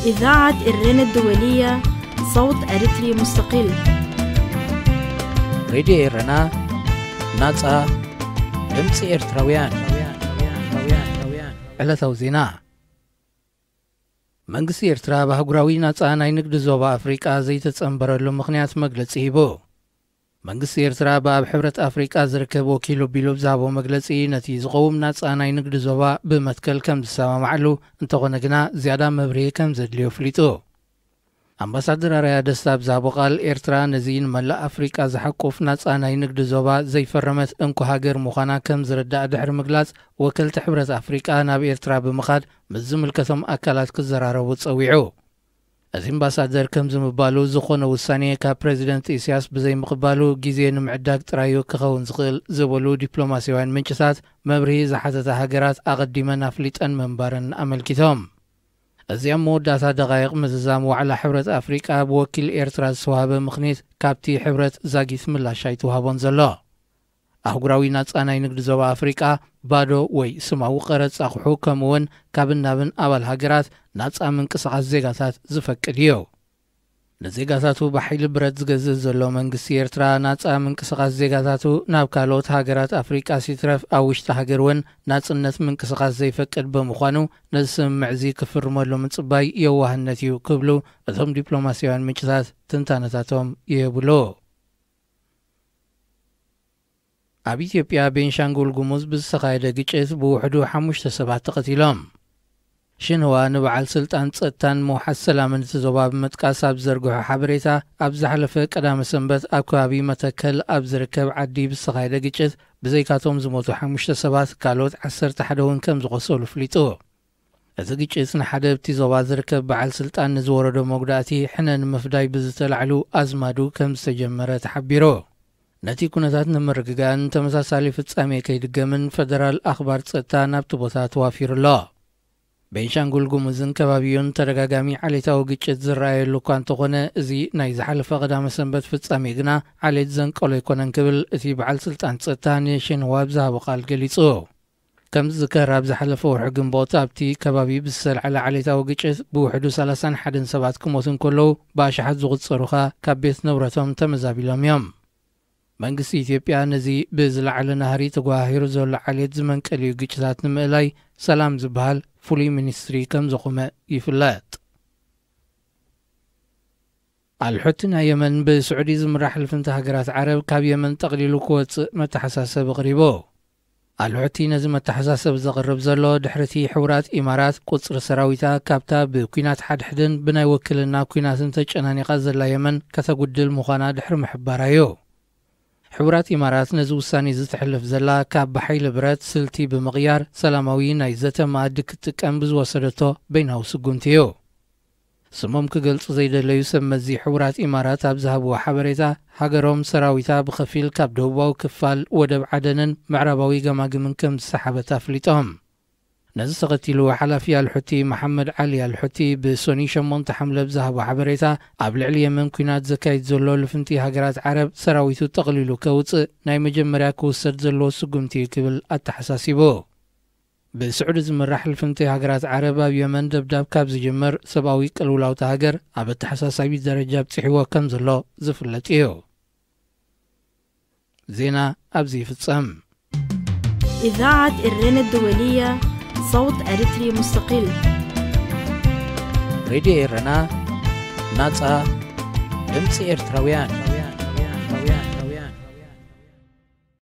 إذاعة إرينا الدولية، صوت أريتري مستقل. ሬድዮ ኤረና፣ ናጻ ድምጺ ኤርትራውያን። ዕለታዊ ዜና። መንግስቲ ኤርትራ ኣብ ኣህጉራዊ ናጻ ናይ ንግዲ ዞባ ኣፍሪቃ ዘይተጸንበረሉ ምኽንያት መግለጺ ሂቡ። መንግስቲ ኤርትራ ብኣብ ሕብረት ኣፍሪቃ ዝርከብ ወኪሉ ቢሉ ብዝሃቦ መግለጺ፣ ነቲ ዝቐውም ናጻ ናይ ንግዲ ዞባ ብመትከል ከም ዝሰማማዕሉ፣ እንተኾነ ግና ዝያዳ መብርሂ ከም ዘድልዮ ኣፍሊጡ። ኣምባሳደር ኣርኣያ ደስታ ኣብ ዝሃቦ ቃል፣ ኤርትራ ነዚ ንመላእ ኣፍሪቃ ዝሓቁፍ ናጻ ናይ ንግዲ ዞባ ዘይፈረመት እንኮ ሃገር ምዃና ከም ዝርዳእ ድሕሪ ምግላጽ፣ ወከልቲ ሕብረት ኣፍሪቃ ናብ ኤርትራ ብምኻድ ምስ ዝምልከቶም ኣካላት ክዘራረቡ ጸዊዑ። እዚ ኣምባሳደር ከምዚ ምባሉ፣ ዝኾነ ውሳኔ ካብ ፕረዚደንት ኢሳያስ ብዘይምቕባሉ ግዜ ንምዕዳግ ጥራዩ ክኸውን ዝኽእል ዝበሉ ዲፕሎማስያውያን ምንጭታት፣ መብርሂ ዝሓተታ ሃገራት ኣቐዲመን ኣፍሊጠን ምንባረን ኣመልኪቶም። እዚ ኣብ መወዳእታ ደቓይቕ ምዝዛም ዋዕላ ሕብረት ኣፍሪቃ ብወኪል ኤርትራ ዝተዋህበ ምኽኒት፣ ካብቲ ሕብረት ዛጊት ምላሽ ኣይተዋህቦን ዘሎ። ኣህጉራዊ ናጻ ናይ ንግዲ ዞባ ኣፍሪቃ ባዶ ወይ ስማዊ ቀረጽ ኣቑሑ፣ ከምኡ'ውን ካብን ናብን ኣባል ሃገራት ናጻ ምንቅስቓስ ዜጋታት ዝፈቅድ እዩ። ንዜጋታቱ ብሓይሊ ብረት ዝገዝእ ዘሎ መንግስቲ ኤርትራ፣ ናጻ ምንቅስቓስ ዜጋታቱ ናብ ካልኦት ሃገራት ኣፍሪቃ ሲትረፍ ኣብ ውሽጢ ሃገር እውን ናጽነት ምንቅስቓስ ዘይፈቅድ ብምዃኑ፣ ነዚ ስምምዕ እዚ ክፍርመሉ ምጽባይ የዋህነት እዩ ክብሉ እቶም ዲፕሎማስያውያን ምንጭታት ትንታነታቶም ይህብሉ። ኣብ ኢትዮጵያ ቤንሻንጉል ጉሙዝ ብዝተኻየደ ግጭት ብውሕዱ ሓሙሽተ ሰባት ተቐቲሎም። ሽንህዋ ንበዓል ስልጣን ጸጥታን ምውሓስ ሰላምን እቲ ዞባ ብምጥቃስ ኣብ ዝዘርግሖ ሓበሬታ፣ ኣብ ዝሓለፈ ቀዳመ ሰንበት ኣብ ከባቢ መተከል ኣብ ዝርከብ ዓዲ ብዝተኻየደ ግጭት ብዘይካቶም ዝሞቱ ሓሙሽተ ሰባት፣ ካልኦት ዓሰርተ ሓደ እውን ከም ዝቖሰሉ ኣፍሊጡ። እዚ ግጭት ንሓደ ኣብቲ ዞባ ዝርከብ በዓል ስልጣን ንዝወረዶ መጉዳእቲ ሕነ ንምፍዳይ ብዝተላዕሉ ኣዝማዱ ከም ዝተጀመረ ተሓቢሩ። ነቲ ኩነታት ንምርግጋእን ተመሳሳሊ ፍጻሜ ከይድገምን ፈደራል ኣኽባር ጸጥታ ናብቲ ቦታ ተዋፊሩ ኣሎ። ቤንሻንጉል ጉሙዝን ከባቢኡን ተደጋጋሚ ዓሌታዊ ግጭት ዝረኣየሉ እኳ እንተኾነ፣ እዚ ናይ ዝሓለፈ ቀዳመ ሰንበት ፍጻሜ ግና ዓሌት ዘንቀሎ ኣይኮነን ክብል እቲ በዓል ስልጣን ጸጥታ ንሽንዋ ኣብ ዝሃቦ ቃል ገሊጹ። ከም ዝዝከር፣ ኣብ ዝሓለፈ ወርሒ ግንቦት ኣብቲ ከባቢ ብዝተልዓለ ዓሌታዊ ግጭት ብውሕዱ ሰላሳን ሓደን ሰባት ክሞቱ እንከለዉ፣ ብኣሽሓት ዝቑጸሩ ኸኣ ካብ ቤት ንብረቶም ተመዛቢሎም እዮም። መንግስቲ ኢትዮጵያ ነዚ ብዝለዓለ ናህሪ ተጓሃሂሩ ዘሎ ዓሌት ዝመንቀልዩ ግጭታት ንምእላይ ሰላም ዝበሃል ፍሉይ ሚኒስትሪ ከም ዘቖመ ይፍለጥ። ኣልሑቲ ናይ የመን ብስዑዲ ዝምራሕ ልፍንቲ ሃገራት ዓረብ ካብ የመን ጠቕሊሉ ክወጽእ መተሓሳሰቢ ኣቕሪቡ። ኣልሑቲ ነዚ መተሓሳሰቢ ዘቕርብ ዘሎ ድሕሪቲ ሕቡራት ኢማራት ቁጽሪ ሰራዊታ ካብታ ብኲናት ሓድሕድን ብናይ ውክልና ኲናትን ተጨናኒቓ ዘላ የመን ከተጉድል ምዃና ድሕሪ ምሕባራ እዩ። ሕቡራት ኢማራት ነዚ ውሳኔ እዚ ተሕልፍ ዘላ፣ ካብ ብሓይሊ ብረት ስልቲ ብምቕያር ሰላማዊ ናይ ዘተ መኣዲ ክትጥቀም ብዝወሰደቶ በይናዊ ስጉምቲ እዩ። ስሞም ክገልጹ ዘይደለዩ ሰብ መዚ ሕቡራት ኢማራት ኣብ ዝሃብዎ ሓበሬታ፣ ሃገሮም ሰራዊታ ብኸፊል ካብ ደቡባዊ ክፋል ወደብ ዓደንን ምዕራባዊ ገማግምን ከም ዝሰሓበት ኣፍሊጦም። ነዚ ተኸቲሉ፣ ሓላፊ ኣልሑቲ መሓመድ ዓሊ ኣልሑቲ ብሶኒ ሸሞንተ ሓምለ ብዝሃቦ ሓበሬታ፣ ኣብ ልዕሊ የመን ኲናት ዘካይድ ዘሎ ልፍንቲ ሃገራት ዓረብ ሰራዊቱ ጠቕሊሉ ከውጽእ ናይ መጀመርያ ክውሰድ ዘለዎ ስጉምቲ እዩ ክብል ኣተሓሳሲቡ። ብስዑዲ ዝምራሕ ልፍንቲ ሃገራት ዓረብ ኣብ የመን ደብዳብ ካብ ዝጅምር፣ ሰብኣዊ ቅልውላውታ ሃገር ኣብ ኣተሓሳሳቢ ደረጃ ኣብጺሕዎ ከም ዘሎ ዝፍለጥ እዩ። ዜና ኣብዚ ይፍጸም። إذاعة إرينا الدولية، صوت أريتري مستقل. ሬድዮ ኤረና፣ ናጻ ድምጺ ኤርትራውያን።